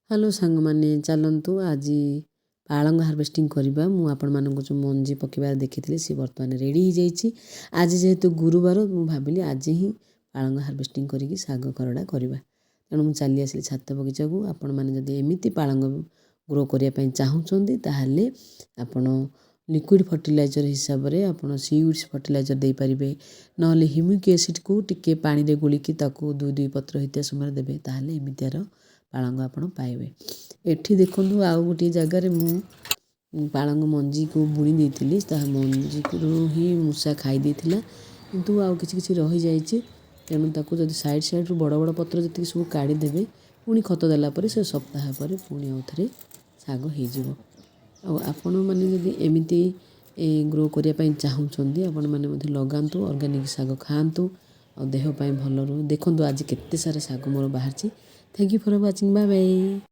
Hello ସାଙ୍ଗମାନେ, ଚାଲନ୍ତୁ ଆଜି ପାଳଙ୍ଗ ହାର୍ଭେଷ୍ଟିଂ କରିବା। ମୁଁ ଆପଣମାନଙ୍କୁ ଯେଉଁ ମଞ୍ଜି ପକାଇବାର ଦେଖିଥିଲି, ସେ ବର୍ତ୍ତମାନ ରେଡ଼ି ହେଇଯାଇଛି। ଆଜି ଯେହେତୁ ଗୁରୁବାର, ମୁଁ ଭାବିଲି ଆଜି ହିଁ ପାଳଙ୍ଗ ହାର୍ଭେଷ୍ଟିଂ କରିକି ଶାଗ ଖରଡ଼ା କରିବା। ତେଣୁ ମୁଁ ଚାଲି ଆସିଲି ଛାତ ବଗିଚାକୁ। ଆପଣମାନେ ଯଦି ଏମିତି ପାଳଙ୍ଗ ଗ୍ରୋ କରିବା ପାଇଁ ଚାହୁଁଛନ୍ତି, ତାହେଲେ ଆପଣ ଲିକ୍ୱିଡ଼ ଫର୍ଟିଲାଇଜର୍ ହିସାବରେ ଆପଣ ସିୱିଡ଼୍ସ ଫର୍ଟିଲାଇଜର୍ ଦେଇପାରିବେ। ନହେଲେ ହ୍ୟୁମିକ୍ ଏସିଡ଼୍କୁ ଟିକେ ପାଣିରେ ଗୋଳିକି ତାକୁ ଦୁଇ ଦୁଇ ପତ୍ର ହେଇଥିବା ସମୟରେ ଦେବେ, ତାହେଲେ ଏମିତିଆର ପାଳଙ୍ଗ ଆପଣ ପାଇବେ। ଏଠି ଦେଖନ୍ତୁ, ଆଉ ଗୋଟିଏ ଜାଗାରେ ମୁଁ ପାଳଙ୍ଗ ମଞ୍ଜିକୁ ବୁଣି ଦେଇଥିଲି। ତାହା ମଞ୍ଜିରୁ ହିଁ ମୂଷା ଖାଇ ଦେଇଥିଲା, କିନ୍ତୁ ଆଉ କିଛି କିଛି ରହିଯାଇଛି। ତେଣୁ ତାକୁ ଯଦି ସାଇଡ଼୍ ସାଇଡ଼୍ରୁ ବଡ଼ ବଡ଼ ପତ୍ର ଯେତିକି ସବୁ କାଢ଼ିଦେବେ, ପୁଣି ଖତ ଦେଲା ପରେ ସେ ସପ୍ତାହ ପରେ ପୁଣି ଆଉ ଥରେ ଶାଗ ହେଇଯିବ। ଆଉ ଆପଣମାନେ ଯଦି ଏମିତି ଗ୍ରୋ କରିବା ପାଇଁ ଚାହୁଁଛନ୍ତି, ଆପଣମାନେ ମଧ୍ୟ ଲଗାନ୍ତୁ, ଅର୍ଗାନିକ୍ ଶାଗ ଖାଆନ୍ତୁ ଆଉ ଦେହ ପାଇଁ ଭଲ ରୁହେ। ଦେଖନ୍ତୁ, ଆଜି କେତେ ସାରା ଶାଗ ମୋର ବାହାରିଛି। Thank you for watching. Bye bye.